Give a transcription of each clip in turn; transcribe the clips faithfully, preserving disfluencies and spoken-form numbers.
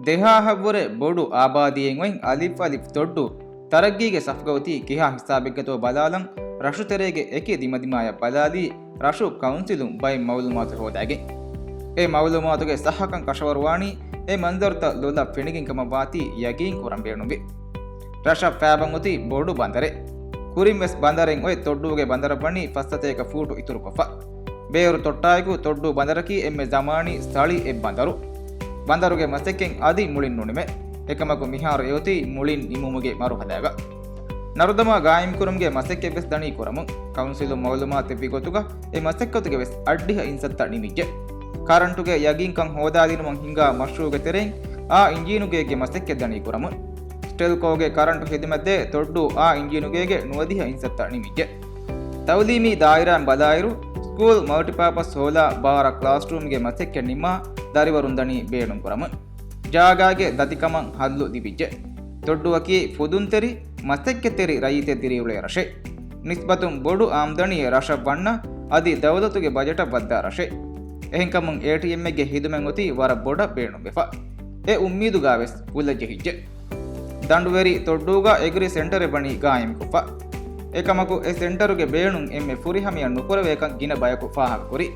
ދެހާހަށްވުރެ ބޮޑު އާބާދީއެއް އޮތް އަލިފް އަލިފް ތޮއްޑޫ ތަރައްގީގެ ސަފުގަ އޮތީ ކިހާ ހިސާބެއްގަތޯ ބަލާލަން، ރަށު ތެރޭގެ އެކި ދިމަދިމާޔަށް ބަލާލީ ރަށު ކައުންސިލުން ބައެއް މައުލޫމާތު ހޯދައިގެން. އެ މައުލޫމާތުގެ ސައްހަކަން ކަށަވަރުވާނީ އެ މަންޒަރުތައް ލޮލަށް ފެނިގެން ކަމަށް ވާތީ ޔަގީން ކުރަން ބޭނުންވި. ރަށަށް ފައިބަން އޮތީ ބޮޑު ބަނދަރެއް. ކުރިން ވެސް ބަނދަރެއް އޮތް ތޮއްޑޫގެ ބަނދަރަށް ވަނީ ފަސް ސަތޭކަ ފޫޓު އިތުރުކޮށްފަ. ބޭރު ތޮއްޓާއެކު ތޮއްޑޫ ބަނދަރަކީ އެންމެ ޒަމާނީ ސަޅި އެއް ބަނދަރު. ބަނދަރުގެ މަސައްކަތް އަދި މުޅިން ނުނިމޭ. އެކަމަކު މިހާރު އެއޮތީ މުޅިން ނިމުމުގެ މަރުހަލާގަ. ނަރުދަމާ ގާއިމްކުރުމުގެ މަސައްކަތް ވެސް ދަނީ ކުރަމުން. ކައުންސިލުން މައުލޫމާތު ދެއްވި ގޮތުގަ އެ މަސައްކަތުގެ ވެސް އައްޑިހަ އިންސައްތަ ނިމިއްޖެ. ކަރަންޓުގެ ޔަގީންކަން ހޯދާދިނުމަށް ހިނގާ މަޝްރޫގެ ތެރެއިން އާ އިންޖީނުގޭގެ މަސައްކަތް ދަނީ ކުރަމުން. ސްޓެލްކޯގެ ކަރަންޓު ހިދުމަތްދޭ ތޮއްޑޫ އާ އިންޖީނުގޭގެ ނުވަދިހަ އިންސައްތަ ނިމިއްޖެ. ތައުލީމީ ދާއިރާއިން ބަލާއިރު، ސްކޫލް، މަލްޓިޕާޕަސް ހޯލާ ބާރަ ކްލާސްރޫމްގެ މަސައްކަތް ނިންމާ ދަރިވަރުން ދަނީ ބޭނުން ކުރަމުން. ޖާގާގެ ދަތިކަމަށް ހައްލު ލިބިއްޖެ. ތޮއްޑުއަކީ ފުދުންތެރި، މަސައްކަތްތެރި ރައްޔިތެއް ދިރިއުޅޭ ރަށެއް. ނިސްބަތުން ބޮޑު އާމްދަނީ ރަށަށް ވަންނަ އަދި ދައުލަތުގެ ބަޖެޓަށް ވައްދާ ރަށެއް. އެހެންކަމުން އޭޓީއެމްއެއްގެ ހިދުމަތް އޮތީ ވަރަށް ބޮޑަށް ބޭނުންވެފަ. އެ އުއްމީދުގާ ވެސް ކުލަ ޖެހިއްޖެ. ދަނޑުވެރި ތޮއްޑޫގަ އެގްރި ސެންޓަރެއް ވަނީ ގާއިމްކޮށްފަ. އެކަމަކު އެ ސެންޓަރުގެ ބޭނުން އެންމެ ފުރިހަމަޔަށް ނުކުރެވޭކަން ގިނަ ބަޔަކު ފާހަގަކުރި.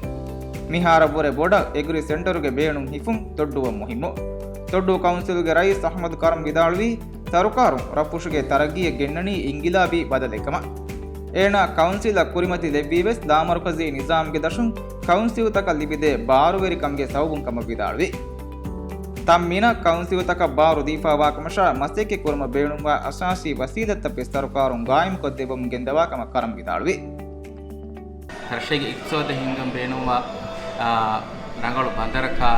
މިހާރަށްވުރެ ބޮޑަށް އެގްރި ސެންޓަރުގެ ބޭނުން ހިފުން ތޮއްޑޫއަށް މުހިއްމު. ތޮއްޑޫ ކައުންސިލްގެ ރައީސް އަޙްމަދު ކަރަމް ވިދާޅުވީ، ސަރުކާރުން ރަށްފުށުގެ ތަރައްގީއަށް ގެންނަނީ އިންގިލާބީ ބަދަލެއްކަމަށް. އޭނާ ކައުންސިލަށް ކުރިމަތި ލެއްވީވެސް ލާމަރުކަޒީ ނިޒާމްގެ ދަށުން ކައުންސިލްތަކަށް ލިބިދޭ ބާރުވެރިކަމުގެ ސަބަބުން ކަމަށް ވިދާޅުވި. ތަންމިނަށް ކައުންސިލްތަކަށް ބާރު ދީފާވާކަމަށާ މަސައްކަތް ކުރުމަށް ބޭނުންވާ އަސާސީ ވަސީލަތްތައް ވެސް ސަރުކާރުން ގާއިމްކޮށްދެއްވަމުން ގެންދަވާ ކަމަށް ކަރަމް ވިދާޅުވި. ރަށެއްގެ އިޤްތިޞާދަށް ހިންގަން ބޭނުންވާ، އާ، ރަނގަޅު ބަނދަރަކާ،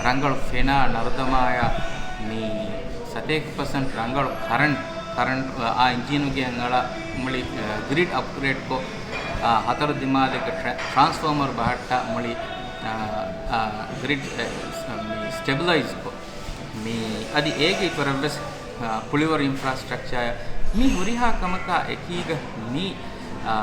ރަނގަޅު ފެނާ ނަރުދަމާޔާ މި ސަތޭކަ ޕަސެންޓް ރަނގަޅު ކަރަންޓް، ކަރަންޓް، އާ، އިންޖީނުގެ އަނގަޅަ މުޅި، އާ، ގްރިޑް އަޕްގްރޭޑްކޮށް، އާ، ހަތަރު ދިމާލެއްގެ ޓްރެ-، ޓްރާންސްފޯމަރު ބަހައްޓާ މުޅި، އާ، އާ، ގްރިޑް، އެ، ސް-، މި ސްޓެބިލައިޒްކޮށް، މި އަދި އޭގެ އިތުރަށްވެސް، އާ، ކުޅިވަރު އިންފްރާސްޓްރަކްޗާއާ މި ހުރިހާ ކަމަކާ އެކީގަ މި، އާ،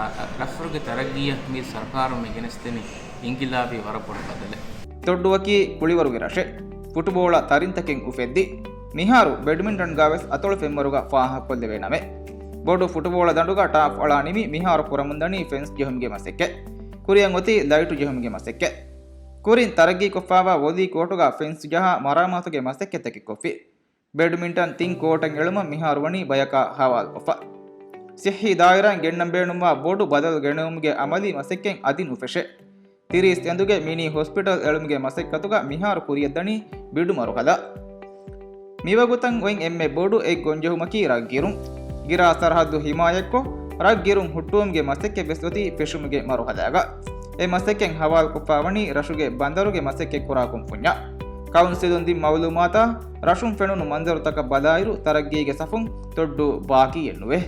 ރަށްފުށުގެ ތަރައްގީއަށް މި ސަރުކާރުން މި ގެނެސްދެނީ އިންގިލާބީ ވަރަށް ބޮޑު ބަދަލެއް. ތޮއްޑުއަކީ ކުޅިވަރުގެ ރަށެއް. ފުޓުބޯޅަ ތަރިންތަކެއް އުފެއްދި. މިހާރު ބެޑްމިންޓަންގާވެސް އަތޮޅު ފެންވަރުގަ ފާހަގަކޮށްލެވޭނަމޭ. ބޮޑު ފުޓުބޯޅަ ދަނޑުގަ ޓާފް އަޅާ ނިމި މިހާރު ކުރަމުންދަނީ ފެންސް ޖެހުމުގެ މަސައްކަތް. ކުރިއަށް އޮތީ ލައިޓު ޖެހުމުގެ މަސައްކަތް. ކުރިން ތަރައްގީކޮށްފާވާ ވޮލީ ކޯޓުގަ ފެންސް ޖަހާ މަރާމާތުގެ މަސައްކަތްތަކެއް ކޮށްފި. ބެޑްމިންޓަން ތިން ކޯޓެއް އެޅުމަށް މިހާރު ވަނީ ބަޔަކާ ހަވާލުކޮށްފަ. ސިއްހީ ދާއިރާއިން ގެންނަން ބޭނުންވާ ބޮޑު ބަދަލު ގެނެވުމުގެ އަމަލީ މަސައްކަތް އަދި ނުފެށޭ. ތިރީސް އެނދުގެ މިނީ ހޮސްޕިޓަލް އެޅުމުގެ މަސައްކަތުގަ މިހާރު ކުރިއަށްދަނީ ބިޑު މަރުހަލާ. މިވަގުތަށް އޮތް އެންމެ ބޮޑު އެއް ގޮންޖެހުމަކީ ރަށްގިރުން. ގިރާ ސަރަހައްދު ހިމާޔަތްކޮށް، ރަށްގިރުން ހުއްޓުވުމުގެ މަސައްކަތް ވެސް އޮތީ ފެށުމުގެ މަރުހަލާގަ. އެ މަސައްކަތް ހަވާލުކޮށްފާވަނީ ރަށުގެ ބަނދަރުގެ މަސައްކަތް ކުރާ ކުންފުންޏާ. ކައުންސިލުން ދިން މައުލޫމާތާ، ރަށުން ފެނުނު މަންޒަރުތަކަށް ބަލާއިރު، ތަރައްގީގެ ސަފުން ތޮއްޑޫ ބާކީއެއް ނުވޭ.